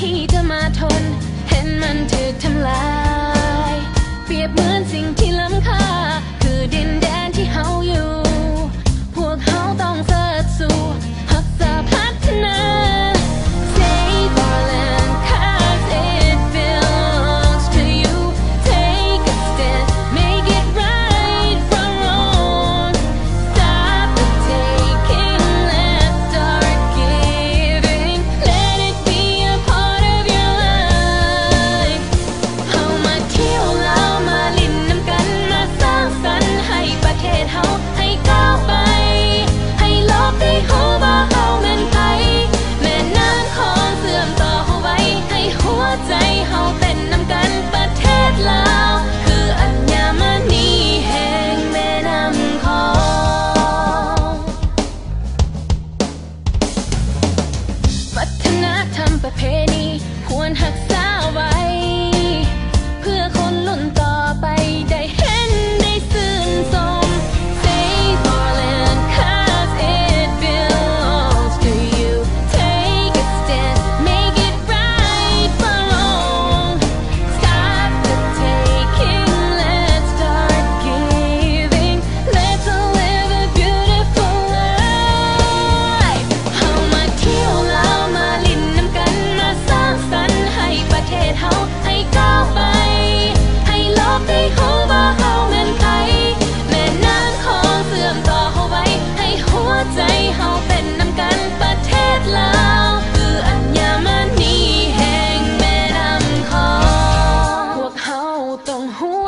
ທີ່ຈະມາທົນເຫັນມັນຖືກທຳລາຍ ປຽບເໝືອນສິ່ງທີ່ລ້ຳຄ່າ ຄືດິນແດນທີ່ເຮົາຢູ່ ພວກເຮົາຕ້ອງເສີດສູ້ ຮັກສາພັດທະນາ Save our land, 'cause it belongs to you. Take a stand, make it right from wrong. Stop the taking, let's start giving. Let it be a part of your life. ເຮົາມາທ່ຽວລາວ ມາຫຼິ້ນນຳກັນ ມາສ້າງສັນໃຫ້ປະເທດເຮົາ ໃຫ້ກ້າວໄປ ໃຫ້ໂລກໄດ້ຮູ້ວ່າເຮົາແມ່ນໃຜ ແມ່ນ້ຳຂອງເຊື່ອມຕໍ່ເຮົາໄວ້ ໃຫ້ຫົວໃຈເຮົາເຕັ້ນນຳກັນ ປະເທດລາວ ຄືອັນຍາມະນີແຫ່ງແມ່ນ້ຳຂອງ. ວັດທະນະທຳປະເພນີຄວນຮັກສາໄວ້ ເພື່ອຄົນລຸ້ນຕໍ່ໄປໄດ້ເຫັນໄດ້ຊື່ນຊົມ Save our land, 'cause it belongs to you. Take a stand, make it right from wrong. Stop the taking, let's start giving. Let's live a beautiful life. ເຮົາມາທ່ຽວລາວ ມາຫຼິ້ນນຳກັນ ມາສ້າງສັນໃຫ້ປະເທດເຮົາ ໃຫ້ກ້າວໄປ ໃຫ້ໂລກໄດ້ຮູ້ວ່າເຮົາແມ່ນໃຜ ແມ່ນ້ຳຂອງເຊື່ອມຕໍ່ເຮົາໄວ້ ໃຫ້ຫົວໃຈເຮົາເຕັ້ນນຳກັນ ປະເທດລາວ ຄືອັນຍາມະນີແຫ່ງແມ່ນ້ຳຂອງ ພວກເຮົາຕ້ອງຮູ້